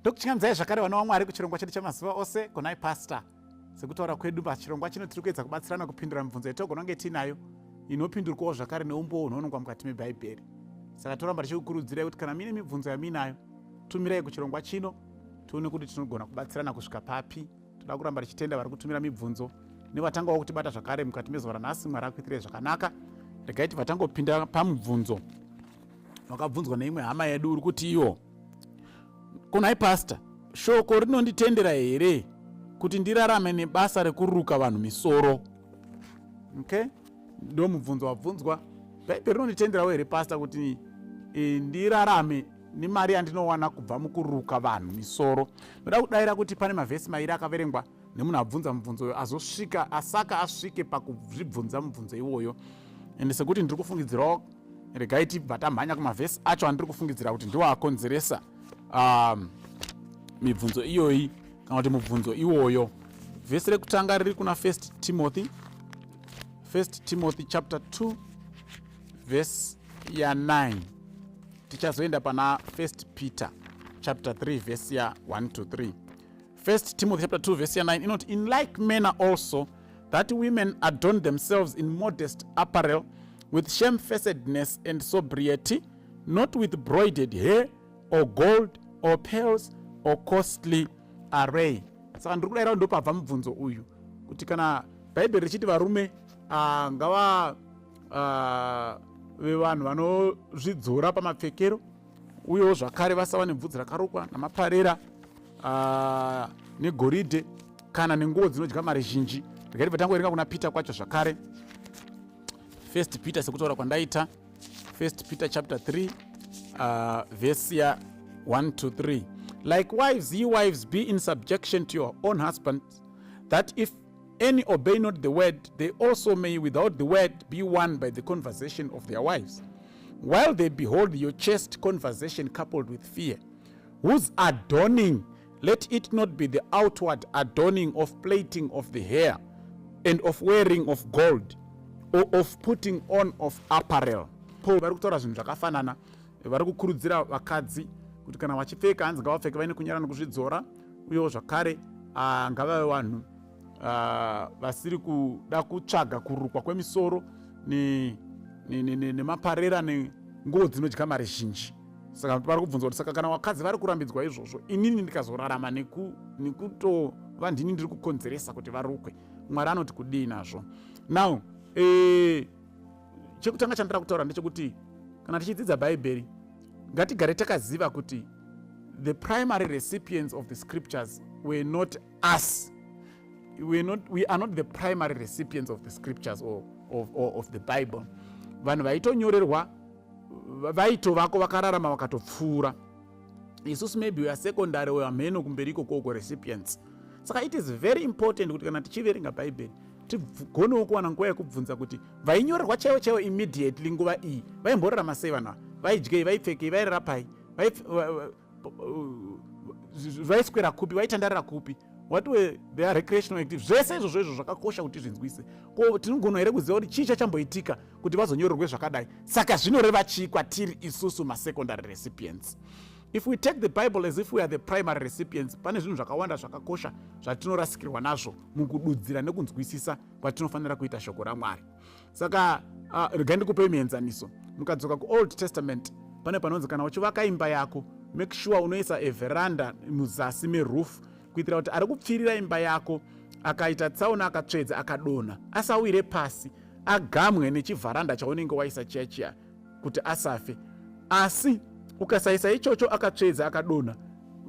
Ndokuchingamizai zvakare vana vaMwari kuchirongwa chedu chamazuva ose Gonai Pastor. Sekutaura kwedu pachirongwa chino tiri kuedza kubatsirana kupindura mibvunzo yatogona kunge tiinayo inopindurwawo zvakare neumbowo hunoonekwa mukati meBhaibheri. Saka toramba tichikukurudzirai kuti kana muine mibvunzo yamuinayo tumirai kuchirongwa chino tione kuti tinogona kubatsirana kusvika papi. Toda kuramba tichitenda vari kutumira mibvunzo nevatangawo kutibata zvakare mukati mezuva ranhasi. Mwari akuitirei zvakanaka. Regai tibva tangopinda pamubvunzo wakabvunzwa neimwe hama yedu uri kuti iwo kunhai pastor, shoko rinonditendera here kuti ndirarame nebasa rekuruka vanhu misoro? Okay, ndo mubvunzo wabvunzwa. Bhaibheri rinonditenderawo here pastor kuti ndirarame nemari yandinowana kubva mukuruka vanhu misoro? Ndoda kudayira kuti pane mavhesi mairi akaverengwa nemunhu abvunza mubvunzo uyo azosvika asaka asvike pakuzvibvunza mubvunzo iwoyo, ende sekuti ndiri kufungidzirawo, regai tibva tamhanya kumavhesi acho andiri kufungidzira kuti ndiwo akonzeresa mibvunzo iyoyi kana kuti mubvunzo iwoyo. Vhesi rekutanga riri kuna First Timothy, First Timothy chapter 2 vhesi ya9. Tichazoenda pana First Peter chapter 3 vhesi ya1 to 3. First Timothy chapter 2 verse 9 inoti, "In like manner also that women adorn themselves in modest apparel with shamefacedness and sobriety, not with broided hair or gold or pearls or costly array." Saka ndiri kudaira ndopabva mubvunzo uyu kuti kana Bhaibheri richiti varume ngava vevanhu vanozvidzora pamapfekero, uyewo zvakare vasava nebvudzi rakarukwa namaparera, negoridhe kana nenguo dzinodya mari zhinji. Regai tibva tangoverenga kuna Peter kwacho zvakare, First Peter, sekutaura kwandaita, First Peter chapter 3 verse ya 1 to 3: "Likewise, ye wives, be in subjection to your own husbands, that if any obey not the word, they also may without the word be won by the conversation of their wives, while they behold your chaste conversation coupled with fear, whose adorning let it not be the outward adorning of plaiting of the hair and of wearing of gold or of putting on of apparel." Paul vari kutaura zvinhu zvakafanana. Vari kukurudzira vakadzi kuti kana vachipfeka, hanzi ngavapfeke vaine kunyara nokuzvidzora, uyewo zvakare ngavave vanhu vasiri kuda kutsvaga kurukwa kwemisoro nemaparera nenguo dzinodya mari zhinji. Saka vari kubvunza kuti saka kana vakadzi vari kurambidzwa izvozvo, inini ndikazorarama nekutova ndini ndiri kukonzeresa kuti varukwe, Mwari anoti kudii nazvo? Now chekutanga chandira kutaura ndechekuti kana tichidzidza Bhaibheri, ngatigare takaziva kuti the primary recipients of the scriptures were not us. We are not the primary recipients of the scriptures or of the Bible. Vanhu vaitonyorerwa vaitovako, vakararama vakatopfuura. Isusu maybe we are secondary or hameno kumberi ikokoko recipients. Saka it is very important kuti kana tichiverenga Bhaibheri tigonewo kuwana nguva yekubvunza kuti vainyorerwa chaivo chaivo immediately nguva iyi vaimborarama sei? Vanhu ava vaidyei? Vaipfekei? Vairara pai? Vaiswera kupi? Vaitandarira kupi? What were their recreational activities? Zvese izvozvo izvo zvakakosha kuti zvinzwise. Ko tinogona here kuziva kuti chii chachamboitika kuti vazonyorerwe zvakadai? Saka zvinoreva chii kwatiri isusu masecondary recipients? If we take the Bible as if we are the primary recipients, pane zvinhu zvakawanda zvakakosha zvatinorasikirwa nazvo mukududzira nekunzwisisa kwatinofanira kuita shoko raMwari. Saka regai ndikupei muenzaniso. Mukadzoka kuOld Testament, pane panonzi kana uchivaka imba yako, make sure unoisa everanda muzasi meroof kuitira kuti ari kupfirira imba yako akaita tsaona, akatsvedza, akadonha, asawire pasi, agamwe nechivharanda chaunenge waisa chiya chiya kuti asafe. Asi ukasaisa ichocho, akatsvedza, akadonha,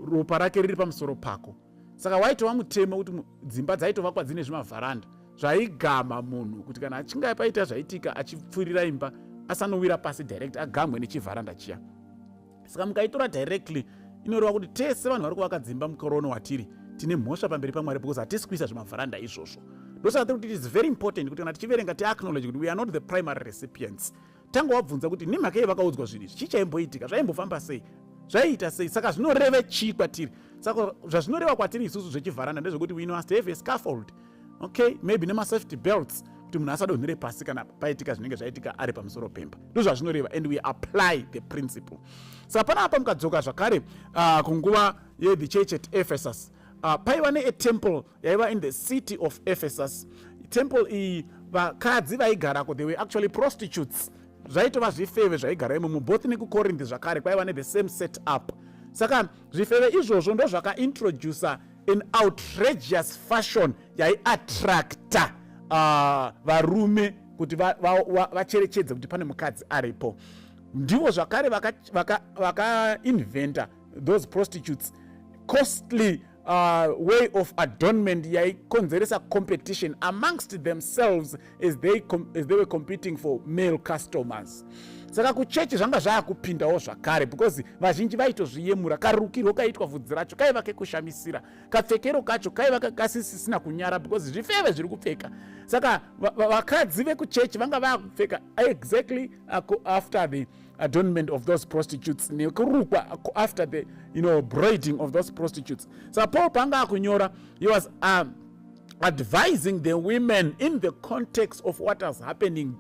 ropa rake riri pamusoro pako. Saka waitova mutemo kuti dzimba dzaitovakwa dzine zvimavharanda zvaigama munhu, kuti kana achinge paita zvaitika achipfurira imba, asanowira pasi direct, agamwe nechivharanda chiya. Saka mukaitora directly, inoreva kuti tese vanhu vari kuvaka dzimba mukorono watiri tine mhosva pamberi paMwari because hatisi kuisa zvimavharanda izvozvo. Ndosaka tiri kuti it is very important kuti kana tichiverenga tiacknowledge kuti we are not the primary recipients. Tanga wabvunza kuti nemhaka yei vakaudzwa zvinhu izvi? Chii chaimboitika? Zvaimbofamba sei? Zvaiita sei? Saka zvinoreve chii kwatiri? Saka zvazvinoreva kwatiri isusu zvechivharanda ndezvekuti we must have a scaffold, okay, maybe nemasafety belts kuti munhu asadonhere pasi kana paitika zvinenge zvaitika ari pamusoro pemba. Ndozvazvinoreva, and we apply the principle. Saka panapa mukadzoka zvakare kunguva yethe church at Ephesus. Paiva neatemple yaiva in the city of Ephesus. Temple iyi, vakadzi vaigarako, they were actually prostitutes. Zvaitova zvifeve zvaigara imomo. Both nekuCorinth zvakare kwaiva nethe same set up. Saka zvifeve izvozvo ndo zvakaintroduca an outrageous fashion yaiattracta varume kuti vacherechedze kuti pane mukadzi aripo. Ndivo zvakare vakainventa those prostitutes, costly way of adornment yaikonzeresa competition amongst themselves as they were competing for male customers. Saka kuchechi zvanga zvaakupindawo zvakare, because vazhinji vaitozviyemura. Karukirwo kaitwa vhudzi racho kaiva kekushamisira, kapfekero kacho kaiva kasisisina kunyara, because zvifeve zviri kupfeka. Saka vakadzi vekuchechi vanga vaakupfeka exactly after the adornment of those prostitutes, nekurukwa after the braiding of those prostitutes. Saka Paul paanga akunyora, he was advising the women in the context of what was happening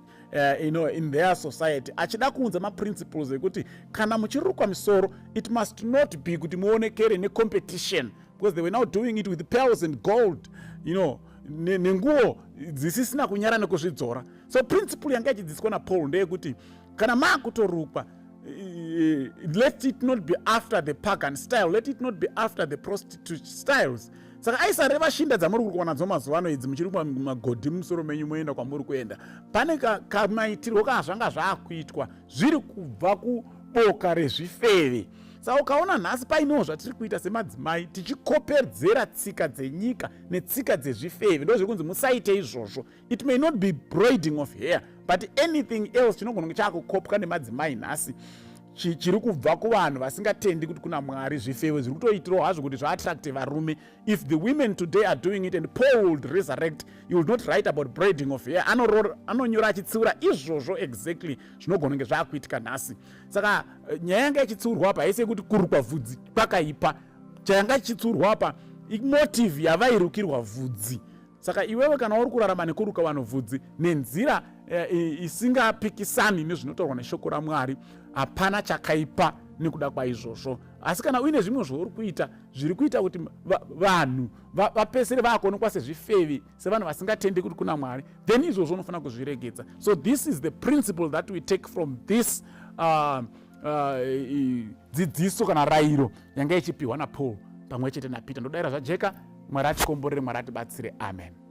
in their society, achida kuunza maprinciples ekuti kana muchirukwa misoro, it must not be kuti muonekere necompetition, because they were now doing it with pearls and gold nenguo dzisisina kunyara nekuzvidzora. So principle yanga ichidzidziswa naPaul ndeyekuti kana maakutorukwa, let it not be after the pagan style, let it not be after the prostitute styles. Saka aisareva shinda dzamuri kurukwa nadzo mazuva ano idzi, muchiri magodhi mumusoro menyu, moenda kwamuri kuenda. Pane kamaitirwo kana zvanga zvaakuitwa zviri kubva kuboka rezvifeve. Saka ukaona nhasi painewo zvatiri kuita semadzimai, tichikopedzera tsika dzenyika netsika dzezvifeve, ndo zviri kunzi musaite izvozvo. It may not be braiding of hair, but anything else chinogona kunge chaakukopwa nemadzimai nhasi chiri kubva kuvanhu vasingatendi kuti kuna Mwari. Zvifewe zviri kutoitirawo hazvo kuti zvaattracte varume. If the women today are doing it and Paul would resurrect, he would not write about braiding of hair. Anonyora achitsiura izvozvo exactly zvinogona kunge zvaakuitika nhasi. Saka nyaya yanga ichitsiurwa apa haisi yekuti kurukwa vhudzi kwakaipa. Chayanga ichitsiurwa apa imotive yavairukirwa vhudzi. Saka iwewe kana uri kurarama nekuruka vanhu vhudzi nenzira isingapikisani nezvinotaurwa neshoko raMwari, hapana chakaipa nekuda kwaizvozvo. Asi kana uine zvimwe zvauri kuita zviri kuita kuti vanhu vapesere vaakuonekwa sezvifevi, sevanhu vasingatendi kuti kuna Mwari, then izvozvo unofanira kuzviregedza. So this is the principle that we take from this dzidziso kana rayiro yanga ichipiwa naPaul pamwe chete naPeter. Ndodayira zvajeka. Mwari atikomborere, Mwari atibatsire. Amen.